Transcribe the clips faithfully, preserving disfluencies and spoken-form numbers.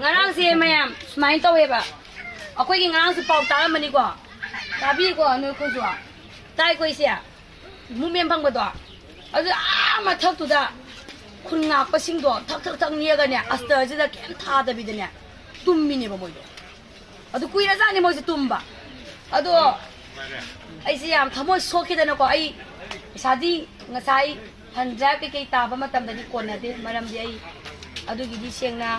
ꯉꯔꯥꯡꯁꯦ ꯃꯌꯥꯝ ꯁꯨꯃꯥꯏꯅ ꯇꯧꯋꯦꯕ꯫ ꯑꯩꯈꯣꯏꯒꯤ ꯉꯔꯥꯡꯁꯨ ꯄꯥꯎ ꯇꯥꯔꯝꯃꯅꯤꯀꯣ? ꯇꯥꯕꯤꯀꯣ ꯅꯣꯏ ꯑꯩꯈꯣꯏꯁꯨ? ꯇꯥꯏꯀꯣ ꯑꯩꯁꯦ? ꯃꯨꯞꯃꯦꯟ ꯐꯪꯕꯗꯣ? ꯑꯗꯨ ꯑꯥ ꯃꯊꯛꯇꯨꯗ ꯈꯨꯟ ꯉꯥꯛꯄꯁꯤꯡꯗꯣ ꯊꯛ ꯊꯛ ꯊꯛ ꯅꯤꯛꯑꯒꯅꯦ, ꯑꯁꯇꯔꯁꯤꯗ ꯀꯩꯝ ꯊꯥꯗꯕꯤꯗꯅꯦ, ꯇꯨꯝꯃꯤꯅꯦꯕ ꯃꯣꯏꯗꯣ꯫ ꯑꯗꯨ ꯀꯨꯏꯔꯖꯥꯠꯅꯤ ꯃꯣꯏꯁꯦ ꯇꯨꯝꯕ꯫ ꯑꯗꯣ ꯑꯩꯁꯦ ꯌꯥꯝ ꯊꯃꯣꯏ ꯁꯣꯛꯈꯤꯗꯅꯀꯣ, ꯑꯩ ꯄꯩꯁꯥꯗꯤ ꯉꯁꯥꯏ ꯐꯟ ꯗ꯭ꯔꯥꯏꯚ ꯀꯩꯀꯩ ꯇꯥꯕ ꯃꯇꯝꯗꯗꯤ ꯀꯣꯟꯅꯗꯦ, ꯃꯔꯝꯗꯤ ꯑꯩ ꯑꯗꯨꯒꯤꯗꯤ ꯁꯦꯡꯅ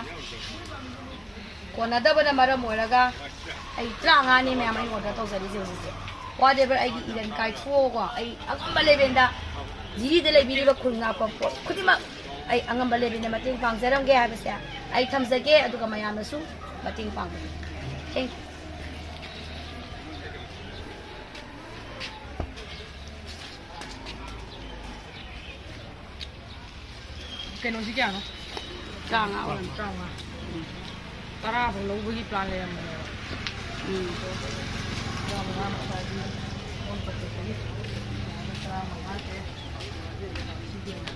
ꯀꯣꯟꯅꯗꯕꯅ ꯃꯔꯝ ꯑꯣꯏꯔꯒ ꯑꯩ ꯇꯔꯥꯃꯉꯥꯅꯤ ꯃꯌꯥꯝ ꯑꯩ ꯑꯣꯔꯗꯔ ꯇꯧꯖꯔꯤꯁꯦ ꯍꯧꯖꯤꯛꯁꯦ꯫ ꯋꯥꯗꯦꯕ ꯑꯩꯒꯤ ꯏꯔꯟ ꯀꯥꯏꯊꯣꯛꯑꯒ ꯑꯩ ꯑꯉꯝꯕ ꯂꯦꯚꯦꯟꯗ ꯖꯤꯔꯤꯗ ꯂꯩꯕꯤꯔꯤꯕ ꯈꯨꯜ ꯉꯥꯛꯄ ꯄꯣꯠ ꯈꯨꯗꯤꯡꯃꯛ ꯑꯩ ꯑꯉꯝꯕ ꯂꯦꯚꯦꯟꯗ ꯃꯇꯦꯡ ꯄꯥꯡꯖꯔꯝꯒꯦ ꯍꯥꯏꯕꯁꯦ ꯑꯩ ꯊꯝꯖꯒꯦ꯫ ꯑꯗꯨꯒ ꯃꯌꯥꯝꯅꯁꯨ ꯃꯇꯦꯡ ꯄꯥꯡꯕꯤꯌꯨ꯫ Thank you꯫ ꯀꯩꯅꯣꯁꯤ ꯀꯌꯥꯅꯣ? ꯇꯔꯥꯃꯉꯥ ꯑꯣꯏꯔꯝꯅꯤ꯫ ꯇꯔꯥꯃꯉꯥ꯫ ꯇꯔꯥ ꯐꯥꯎ ꯂꯧꯕꯒꯤ ꯄ꯭ꯂꯥꯟ ꯂꯩꯔꯝꯕꯅꯦꯕ꯫ ꯎꯝ꯫ ꯇꯔꯥꯃꯉꯥ ꯃꯈꯥꯏꯗꯤ ꯑꯣꯟ ꯄꯠꯇꯒꯤ ꯇꯔꯥꯃꯉꯥꯁꯦ ꯁꯤꯒꯤ ꯑꯣꯏꯅ꯫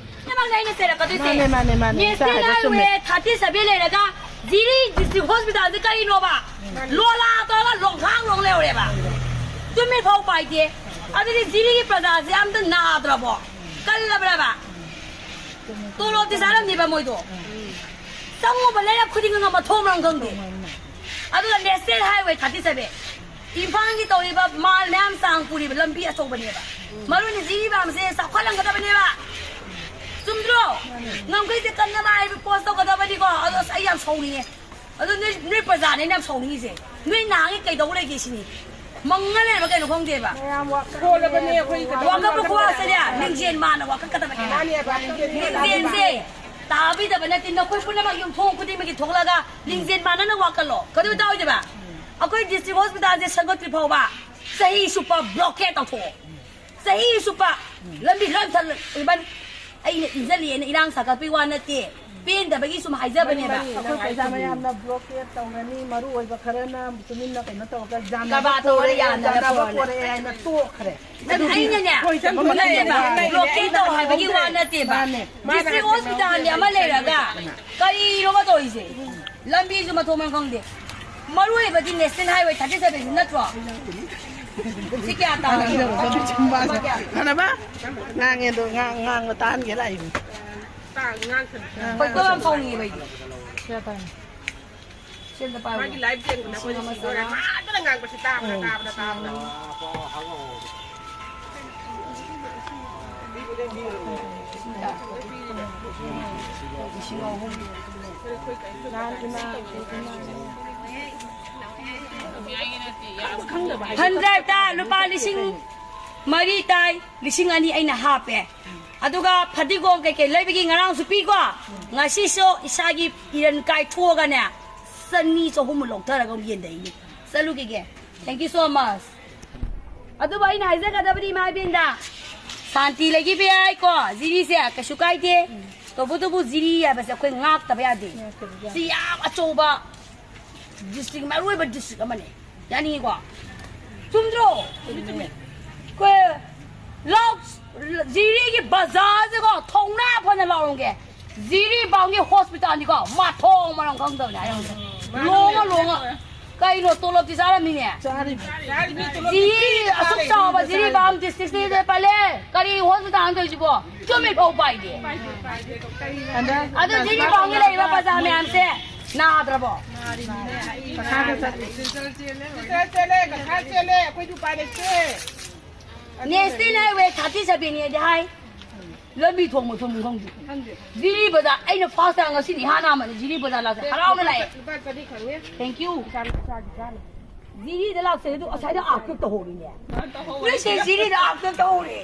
ꯃꯥꯅꯦ, ꯃꯥꯅꯦ, ꯃꯥꯅꯦ, ꯃꯥꯅꯦ꯫ ꯅꯦꯁꯅꯦꯜ ꯍꯥꯏꯕ ꯆꯨꯝꯃꯦ꯫ ꯍꯥꯏꯋꯦ ꯊꯥꯔꯇꯤ ꯁꯚꯦꯟ ꯂꯩꯔꯒ ꯖꯤꯔꯤ ꯗꯤꯁꯇ꯭ꯔꯤꯛ ꯍꯣꯁꯄꯤꯇꯥꯜꯁꯦ ꯀꯔꯤꯅꯣꯕ? ꯂꯣꯂꯥ ꯇꯧꯔꯒ ꯂꯣꯡꯈꯥꯡ ꯂꯣꯡ ꯂꯩꯍꯧꯔꯦꯕ꯫ ꯇꯨꯃꯤꯠ ꯐꯥꯎ ꯄꯥꯏꯗꯦ꯫ ꯑꯗꯨꯗꯤ ꯖꯤꯔꯤꯒꯤ ꯄ꯭ꯔꯖꯥꯁꯦ ꯑꯝꯇ ꯅꯥꯗ꯭ꯔꯕꯣ? ꯀꯜꯂꯕ꯭ꯔꯕ? ꯇꯣꯂꯣꯞꯇꯤ ꯆꯥꯔꯝꯅꯤꯕ ꯃꯣꯏꯗꯣ꯫ ꯆꯪꯉꯨꯕ ꯂꯩꯔꯛ ꯈꯨꯗꯤꯡꯒ ꯃꯊꯣꯡ ꯃꯔꯝ ꯈꯪꯗꯦ꯫ ꯑꯗꯨꯒ ꯅꯦꯁꯅꯦꯜ ꯍꯥꯏꯋꯦ ꯊꯥꯔꯇꯤ ꯁꯚꯦꯟ, ꯏꯝꯐꯥꯜꯒꯤ ꯇꯧꯔꯤꯕ ꯃꯥꯜ ꯃꯌꯥꯝ ꯆꯥꯡ ꯄꯨꯔꯤꯕ ꯂꯝꯕꯤ ꯑꯆꯧꯕꯅꯦꯕ꯫ ꯃꯔꯨꯅꯤ ꯖꯤꯔꯤꯕꯥꯝꯁꯦ ꯆꯥꯎꯈꯠꯍꯟꯒꯗꯕꯅꯦꯕ꯫ ꯆꯨꯝꯗ꯭ꯔꯣ? ꯉꯝꯈꯩꯁꯦ ꯀꯟꯅꯕ ꯍꯥꯏꯕ ꯄꯣꯁ ꯇꯧꯒꯗꯕꯅꯤꯀꯣ꯫ ꯑꯗꯣ ꯑꯁ ꯑꯩ ꯌꯥꯝ ꯁꯥꯎꯅꯤꯡꯉꯦ꯫ ꯑꯗꯣ ꯅꯣꯏ, ꯅꯣꯏ ꯄ꯭ꯔꯖꯥꯅꯦ ꯑꯩꯅ ꯌꯥꯝ ꯁꯥꯎꯅꯤꯡꯉꯤꯁꯦ꯫ ꯅꯣꯏ ꯅꯍꯥꯟꯒꯩ ꯀꯩꯗꯧ ꯂꯩꯒꯦ ꯁꯤꯅꯤ꯫ ꯃꯪꯉ ꯂꯩꯔꯕ ꯀꯩꯅꯣ ꯈꯪꯗꯦꯕ꯫ ꯃꯌꯥꯝ ꯋꯥ-, ꯁꯣꯜꯂꯕꯅꯦ ꯑꯩꯈꯣꯏ ꯀꯩꯗꯧꯕ ꯋꯥꯀꯠꯄ ꯈꯨꯋꯥꯁꯤꯅꯦ ꯂꯤꯡꯖꯦꯜ ꯃꯥꯟꯅ ꯋꯥꯀꯠꯀꯗꯕꯅꯦ꯫ ꯃꯥꯅꯦꯕ, ꯂꯤꯡꯖꯦꯜ ꯃꯥꯟꯅ꯫ ꯂꯤꯡꯖꯦꯜꯁꯦ ꯇꯥꯕꯤꯗꯕ ꯅꯠꯇꯦ꯫ ꯅꯈꯣꯏ ꯄꯨꯝꯅꯃꯛ ꯌꯨꯝꯊꯣꯡ ꯈꯨꯗꯤꯡꯃꯛꯀꯤ ꯊꯣꯛꯂꯒ ꯂꯤꯡꯖꯦꯜ ꯃꯥꯟꯅꯅ ꯋꯥꯀꯠꯂꯣ꯫ ꯀꯩꯗꯧ ꯇꯥꯑꯣꯏꯗꯕ? ꯑꯩꯈꯣꯏ ꯗꯤꯁꯇ꯭ꯔꯤꯛ ꯍꯣꯁꯄꯤꯇꯥꯜꯁꯦ ꯁꯦꯝꯒꯠꯇ꯭ꯔꯤ ꯐꯥꯎꯕ ꯆꯍꯤ ꯆꯨꯞꯄ ꯕ꯭ꯂꯣꯀꯦꯠ ꯇꯧꯊꯣꯛꯑꯣ꯫ ꯆꯍꯤ ꯆꯨꯞꯄ ꯂꯝꯕꯤ ꯂꯣꯏ ꯊꯜ-, ꯏꯕꯟ ꯑꯩꯅ ꯏꯟꯖꯜꯂꯤꯑꯅ ꯏꯔꯥꯡ ꯁꯥꯒꯠꯄꯩ ꯋꯥ ꯅꯠꯇꯦ꯫ ꯄꯦꯟꯗꯕꯒꯤ ꯁꯨꯝ ꯍꯥꯏꯖꯕꯅꯦꯕ꯫ ꯑꯩꯈꯣꯏ ꯄ꯭ꯔꯖꯥ ꯃꯌꯥꯝꯅ blockade ꯇꯧꯔꯅꯤ, ꯃꯔꯨ ꯑꯣꯏꯕ ꯈꯔꯅ ꯇꯨꯃꯤꯟꯅ ꯀꯩꯅꯣ ꯇꯧꯔꯒ ꯌꯥꯅꯕ ꯀꯕꯥ ꯇꯧꯔꯒ ꯄꯣꯔꯛꯑꯦ, ꯌꯥꯅꯕ ꯌꯥꯅꯕ ꯄꯣꯔꯛꯑꯦ꯫ ꯄꯣꯔꯛꯑꯦ ꯍꯥꯏꯅ ꯇꯣꯛꯈ꯭ꯔꯦ꯫ ꯑꯗꯨ ꯑꯗꯨꯗꯤ ꯑꯩꯅꯅꯦ, ꯍꯣꯏ, ꯆꯠꯄ ꯃꯇꯝꯗ blockade ꯇꯧ ꯍꯥꯏꯕꯒꯤ ꯋꯥ ꯅꯠꯇꯦꯕ꯫ ꯃꯥꯅꯦ, ꯃꯥꯅ district ꯍꯣꯁꯄꯤꯇꯥꯜꯒꯤ ꯑꯃ ꯂꯩꯔꯒ ꯀꯔꯤꯅꯣꯕ ꯇꯧꯔꯤꯁꯦ? ꯂꯝꯕꯤꯁꯨ ꯃꯊꯣꯡ ꯃꯔꯝ ꯈꯪꯗꯦ꯫ ꯃꯔꯨ ꯑꯣꯏꯕꯗꯤ National Highway thirty seven ꯁꯤ ꯅꯠꯇ꯭ꯔꯣ? ꯁꯤ ꯀꯌꯥ ꯇꯥꯔꯒꯦ? ꯐꯅꯕ ꯉꯥꯡꯉꯦ ꯑꯗꯣ, ꯉꯥꯡ-, ꯉꯥꯡꯕ ꯇꯥꯍꯟꯒꯦ ꯂꯥꯛꯏꯅꯤ꯫ ꯈꯣꯏꯗꯧ ꯌꯥꯝ ꯁꯥꯎꯅꯤꯡꯉꯦꯕ ꯑꯩꯗꯤ꯫ ꯁꯤ ꯑꯝꯇ ꯄꯥꯏꯌꯨ꯫ ꯃꯥꯒꯤ live ꯌꯦꯡꯕꯗ ꯑꯩꯈꯣꯏꯗꯤ ꯁꯤꯗꯣꯔꯦ꯫ ꯃꯥꯗꯨꯅ ꯉꯥꯡꯕꯁꯤ ꯇꯥꯕꯗ, ꯇꯥꯕꯗ, ꯇꯥꯕꯗ꯫ ꯂꯤꯁꯤꯡ ꯑꯍꯨꯝ꯫ ꯐꯟꯗ꯭ꯔꯥꯏꯚꯇ ꯂꯨꯄꯥ ꯂꯤꯁꯤꯡ ꯃꯔꯤ ꯇꯥꯏ, ꯂꯤꯁꯤꯡ ꯑꯅꯤ ꯑꯩꯅ ꯍꯥꯞꯄꯦ꯫ ꯑꯗꯨꯒ ꯐꯗꯤꯒꯣꯝ ꯀꯩꯀꯩ ꯂꯩꯕꯒꯤ ꯉꯔꯥꯡꯁꯨ ꯄꯤꯀꯣ, ꯉꯁꯤꯁꯨ ꯏꯁꯥꯒꯤ ꯏꯔꯟ ꯀꯥꯏꯊꯣꯛꯑꯒꯅꯦ, ꯆꯅꯤ ꯆꯍꯨꯝ ꯂꯧꯊꯔꯒ ꯑꯃꯨꯛ ꯌꯦꯟꯗꯩꯅꯤ꯫ ꯆꯠꯂꯨꯈꯤꯒꯦ꯫ Thank you so much꯫ ꯑꯗꯨꯕꯨ ꯑꯩꯅ ꯍꯥꯏꯖꯒꯗꯕꯗꯤ ꯏꯃꯥ ꯏꯕꯦꯟꯗ, ꯁꯥꯟꯇꯤ ꯂꯩꯈꯤꯕ ꯌꯥꯏꯀꯣ, ꯖꯤꯔꯤꯁꯦ ꯀꯩꯁꯨ ꯀꯥꯏꯗꯦ꯫ ꯇꯧꯕꯇꯕꯨ ꯖꯤꯔꯤ ꯍꯥꯏꯕꯁꯦ ꯑꯩꯈꯣꯏ ꯉꯥꯛꯇꯕ ꯌꯥꯗꯦ꯫ ꯁꯤ ꯌꯥꯝ ꯑꯆꯧꯕ district, ꯃꯔꯨꯑꯣꯏꯕ district ꯑꯃꯅꯦ꯫ ꯌꯥꯅꯤꯡꯉꯤꯀꯣ? ꯆꯨꯝꯗ꯭ꯔꯣ? ꯑꯩꯈꯣꯏ ꯂꯥꯎ-, ꯖꯤꯔꯤꯒꯤ ꯕꯖꯥꯔꯁꯦꯀꯣ, ꯊꯧꯅꯥ ꯐꯅ ꯂꯥꯎꯔꯝꯒꯦ꯫ ꯖꯤꯔꯤꯕꯥꯝꯒꯤ ꯍꯣꯁꯄꯤꯇꯥꯜꯗꯤꯀꯣ, ꯃꯊꯣꯡ ꯃꯔꯝ ꯈꯪꯗꯕꯅꯦ ꯍꯥꯏꯔꯝꯒꯦ꯫ ꯂꯣꯡꯉ ꯂꯣꯡꯉ꯫ ꯀꯩꯅꯣ, ꯇꯣꯂꯣꯞꯇꯤ ꯆꯥꯔꯝꯃꯤꯅꯦ? ꯆꯥꯔꯤꯕꯅꯤ꯫ ꯖꯤꯔꯤ ꯑꯁꯨꯛ ꯆꯥꯎꯕ ꯖꯤꯔꯤꯕꯥꯝ districtꯁꯤꯗ ꯄꯜꯂꯦ꯫ ꯀꯔꯤ ꯍꯣꯁꯄꯤꯇꯥꯜ ꯇꯧꯔꯤꯁꯤꯕꯣ? ꯆꯨꯝꯃꯤ ꯐꯧ ꯄꯥꯏꯗꯦ꯫ ꯑꯗꯣ ꯖꯤꯔꯤꯕꯥꯝꯒꯤ ꯂꯩꯔꯤꯕ ꯄ꯭ꯔꯖꯥ ꯃꯌꯥꯝꯁꯦ ꯅꯥꯗ꯭ꯔꯕꯣ? ꯃꯈꯥꯗ ꯆꯠꯂꯤ꯫ ꯆꯦꯜꯂꯦ, ꯃꯈꯥ ꯆꯦꯜꯂꯦ, ꯑꯩꯈꯣꯏꯗꯤ ꯎꯄꯥꯏ ꯂꯩꯇꯦ꯫ National Highway thirty seven ꯅꯦꯗꯤ ꯍꯥꯏ꯫ ꯂꯝꯕꯤ ꯊꯣꯡ ꯃꯊꯣꯡ ꯈꯪꯗꯦ꯫ ꯖꯤꯔꯤ ꯕꯖꯥꯔ, ꯑꯩꯅ first time ꯉꯁꯤꯅꯤ ꯏꯍꯥꯟ ꯑꯍꯥꯟꯕꯅꯤ ꯖꯤꯔꯤ ꯕꯖꯥꯔ ꯂꯥꯛꯆꯩ꯫ ꯍꯔꯥꯎꯅ ꯂꯥꯛꯑꯦ꯫ ꯂꯨꯄꯥ ꯆꯅꯤ ꯐꯪꯉꯦ꯫ Thank you꯫ ꯏꯆꯥ ꯏꯆꯥꯒꯤ ꯆꯥꯅꯕ꯫ ꯖꯤꯔꯤꯗ ꯂꯥꯛꯆꯩ ꯑꯗꯨ ꯑꯁ꯭ꯋꯥꯏꯗ ꯑꯥꯔꯀꯦꯠ ꯇꯧꯍꯧꯔꯤꯅꯦ꯫ ꯅꯣꯏꯁꯦ ꯖꯤꯔꯤꯗ ꯑꯥꯔꯀꯦꯠ ꯇꯧꯍꯧꯔꯦ꯫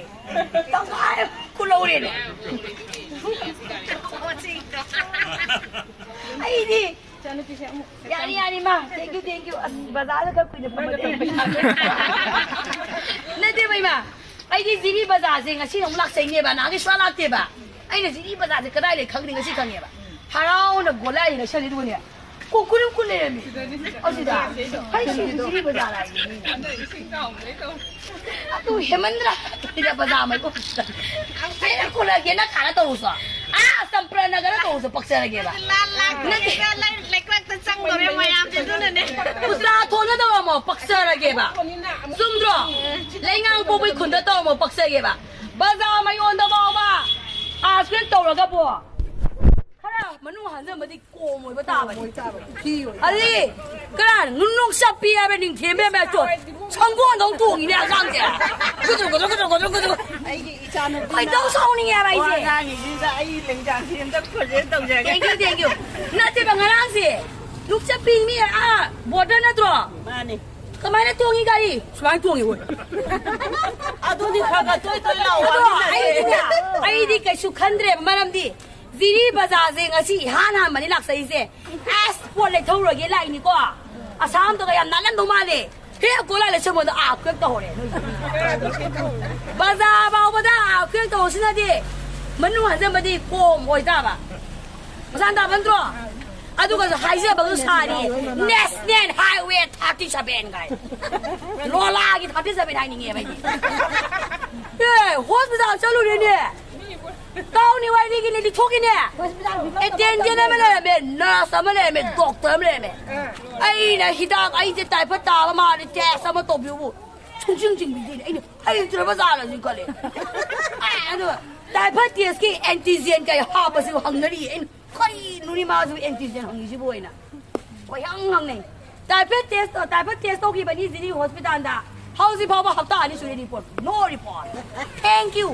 ꯇꯪꯈꯥꯏ ꯈꯨꯜꯍꯧꯔꯦꯅꯦ꯫ ꯑꯩꯗꯤ ꯌꯥꯅꯤ, ꯌꯥꯅꯤ, ꯃꯥ꯫ Thank you, thank you꯫ ꯑꯁ, ꯕꯖꯥꯔꯗ ꯈꯔ ꯀꯨꯏꯅ ꯐꯝꯃꯗꯤ ꯑꯩ ꯄꯩꯁꯥ ꯅꯠꯇꯦꯕ, ꯏꯃꯥ꯫ ꯑꯩꯗꯤ ꯖꯤꯔꯤ ꯕꯖꯥꯔꯁꯦ ꯉꯁꯤꯅ ꯑꯃꯨꯛ ꯂꯥꯛꯆꯩꯅꯦꯕ, ꯅꯍꯥꯟꯒꯩ ꯁꯨꯡꯂꯥꯛ ꯂꯥꯛꯇꯦꯕ꯫ ꯑꯩꯅ ꯖꯤꯔꯤ ꯕꯖꯥꯔꯁꯦ ꯀꯗꯥꯏ ꯂꯩ ꯈꯪꯗꯦ, ꯉꯁꯤ ꯈꯪꯉꯦꯕ꯫ ꯍꯔꯥꯎꯅ ꯒꯣꯂꯥꯏ ꯂꯩꯁꯜꯂꯤꯗꯨꯒꯅꯦ, ꯀꯣꯀꯨꯔꯨꯝ ꯀꯨꯟ ꯂꯩꯔꯝꯃꯤ꯫ ꯑꯁꯤꯗ ꯍꯩ ꯁꯤꯡꯖꯨ ꯁꯤꯗꯤ ꯕꯖꯥꯔ ꯂꯥꯛꯏꯅꯤ꯫ ꯑꯗꯨ ꯍꯦꯃꯟꯗ꯭ꯔꯥ? ꯁꯤꯗ ꯕꯖꯥꯔ ꯃꯥꯏꯀꯣꯛ ꯑꯩꯅ ꯀꯣꯂꯒꯦꯅ ꯈꯥꯔ ꯇꯧꯔꯨꯁꯣ꯫ ꯑꯥ ꯆꯝꯄ꯭ꯔꯅꯒꯔ ꯇꯧꯔꯨꯁꯣ, ꯄꯛꯆꯔꯒꯦꯕ꯫ ꯂꯥꯟ ꯂꯥꯛꯄꯅꯤꯅ ꯂꯩ- ꯂꯩꯀ꯭ꯔꯛꯇ ꯆꯪꯗꯣꯔꯦ ꯃꯌꯥꯝꯁꯦ, ꯑꯗꯨꯅꯅꯦ꯫ ꯎꯖꯥ ꯊꯣꯟꯅ ꯇꯧꯔꯝꯃꯣ, ꯄꯛꯆꯔꯒꯦꯕ꯫ ꯆꯨꯝꯗ꯭ꯔꯣ? ꯂꯩꯉꯥꯡ ꯄꯣꯛꯄꯩ ꯈꯨꯟꯗ ꯇꯧꯔꯝꯃꯣ, ꯄꯛꯆꯒꯦꯕ꯫ ꯕꯖꯥꯔ ꯃꯌꯣꯟꯗ ꯐꯥꯎꯕ ꯑꯥꯏꯁ ꯀ꯭ꯔꯤꯝ ꯇꯧꯔꯒꯕꯨ ꯈꯔ ꯃꯅꯨꯡ ꯍꯟꯖꯟꯕꯗꯤ ꯀꯣꯝ ꯑꯣꯏꯕ ꯇꯥꯕꯅꯤ꯫ ꯐꯤ ꯑꯣꯏ꯫ ꯑꯗꯨꯗꯤ ꯀꯅꯥ ꯅꯨꯡ ꯆꯞꯄꯤ ꯍꯥꯏꯕ ꯅꯤꯡꯊꯦꯝꯕ ꯃꯌꯥꯝ ꯆꯣ ꯁꯪꯒꯣꯟꯗꯧ ꯇꯣꯡꯉꯤꯅꯦ ꯑꯉꯥꯡꯁꯦ꯫ ꯒꯨꯗ꯭ꯔꯨ ꯒꯨꯗ꯭ꯔꯨ ꯒꯨꯗ꯭ꯔꯨ ꯒꯨꯗ꯭ꯔꯨ ꯒꯨꯗ꯭ꯔꯨ꯫ ꯑꯩꯒꯤ ꯏꯆꯥꯅꯨꯄꯤꯅ ꯈꯣꯏꯗꯧ ꯁꯥꯎꯅꯤꯡꯉꯦ ꯍꯥꯏꯕ ꯋꯥ ꯑꯩꯁꯦ꯫ ꯉꯥꯡꯉꯤꯁꯤꯗ ꯑꯩ ꯂꯦꯡꯖꯥꯝꯁꯦ ꯑꯝꯇ ꯈꯣꯏꯖꯦ ꯇꯧꯖꯒꯦ꯫ Thank you, thank you꯫ ꯅꯠꯇꯦꯕ ꯉꯔꯥꯡꯁꯦ ꯅꯨꯡꯆꯠꯄꯤ ꯃꯤ ꯑꯥ border ꯅꯠꯇ꯭ꯔꯣ? ꯃꯥꯅꯦ꯫ ꯀꯃꯥꯏꯅ ꯇꯣꯡꯉꯤ ꯒꯥꯔꯤ? ꯁꯨꯃꯥꯏꯅ ꯇꯣꯡꯉꯤ ꯍꯣꯏ꯫ ꯑꯗꯨꯗꯤ ꯈꯔ ꯈꯔ ꯇꯣꯏ ꯇꯣꯏ ꯂꯥꯛꯑꯣ ꯑꯗꯣ ꯍꯥꯏꯃꯤꯟꯅꯁꯦ꯫ ꯑꯩꯗꯤꯅꯦ, ꯑꯩꯗꯤ ꯀꯩꯁꯨ ꯈꯟꯗ꯭ꯔꯦꯕ, ꯃꯔꯝꯗꯤ ꯖꯤꯔꯤ ꯕꯖꯥꯔꯁꯦ ꯉꯁꯤ ꯏꯍꯥꯟ ꯍꯥꯟꯕꯅꯤ ꯂꯥꯛꯆꯩꯁꯦ꯫ ꯑꯁ, ꯄꯣꯠ ꯂꯩꯊꯧꯔꯒꯦ ꯂꯥꯛꯏꯅꯤꯀꯣ꯫ ꯑꯁꯥꯝꯗꯒ ꯌꯥꯝ ꯅꯥꯜꯂꯝꯗꯧ ꯃꯥꯜꯂꯦ꯫ ꯍꯦꯛ ꯒꯣꯂꯥꯏ ꯂꯩꯁꯜꯕꯗ ꯑꯥ ꯀ꯭ꯔꯦꯛ ꯇꯧꯍꯧꯔꯦ ꯅꯣꯏ꯫ ꯕꯖꯥꯔ ꯐꯥꯎꯕꯗ ꯑꯥ ꯀ꯭ꯔꯦꯛ ꯇꯧꯍꯧꯁꯤꯅꯗꯤ ꯃꯅꯨꯡ ꯍꯟꯖꯟꯕꯗꯤ ꯀꯣꯝ ꯑꯣꯏꯇꯥꯕ꯫ ꯃꯁꯥꯟ ꯇꯥꯕ ꯅꯠꯇ꯭ꯔꯣ? ꯑꯗꯨꯒꯁꯨ ꯍꯥꯏꯖꯕꯒ ꯁꯥꯔꯤ꯫ National Highway thirty seven ꯀꯥꯏ꯫ ꯂꯣꯂꯥꯒꯤ thirty seven ꯍꯥꯏꯅꯤꯡꯉꯦꯕ ꯑꯩꯗꯤ꯫ ꯑꯦ, ꯍꯣꯁꯄꯤꯇꯥꯜ ꯆꯠꯂꯨꯔꯦꯅꯦ꯫ ꯇꯥꯎꯅꯤ ꯋꯥꯏꯔꯤꯒꯤꯅꯦ, ꯂꯤꯊꯣꯛꯀꯤꯅꯦ꯫ Attendant ꯑꯃ ꯂꯩꯔꯝꯃꯦ, nurse ꯑꯃ ꯂꯩꯔꯝꯃꯦ, doctor ꯑꯃ ꯂꯩꯔꯝꯃꯦ꯫ ꯑꯩꯅ ꯍꯤꯗꯥꯛ, ꯑꯩꯁꯦ typhoid ꯇꯥꯕ ꯃꯥꯜꯂꯦ, test ꯑꯃ ꯇꯧꯕꯤꯌꯨꯕꯨ꯫ ꯁꯨꯡꯆꯤꯡ ꯆꯤꯡꯕꯤꯗꯦꯅꯦ꯫ ꯑꯩꯅ ꯍꯩꯇ꯭ꯔꯕ ꯖꯥꯠꯂꯁꯨ ꯈꯜꯂꯦ꯫ ꯑꯦ, ꯑꯗꯨꯒ typhoid test ꯀꯤ antigen ꯀꯩ ꯍꯥꯞꯄꯁꯤꯕꯨ ꯍꯪꯅꯔꯤꯌꯦ꯫ ꯑꯩꯅ ꯀꯔꯤꯅꯣꯅꯦ ꯃꯥꯁꯨ antigen ꯍꯪꯉꯤꯁꯤꯕꯨ ꯑꯣꯏꯅ꯫ ꯈꯣꯏꯍꯪ ꯍꯪꯅꯩ꯫ Typhoid test ꯇꯧ-, typhoid test ꯇꯧꯈꯤꯕꯅꯤ ꯖꯤꯔꯤ ꯍꯣꯁꯄꯤꯇꯥꯜꯗ꯫ ꯍꯧꯖꯤꯛ ꯐꯥꯎꯕ ꯍꯞꯇꯥ ꯑꯅꯤ ꯁꯨꯔꯦ report꯫ No report꯫ Thank you꯫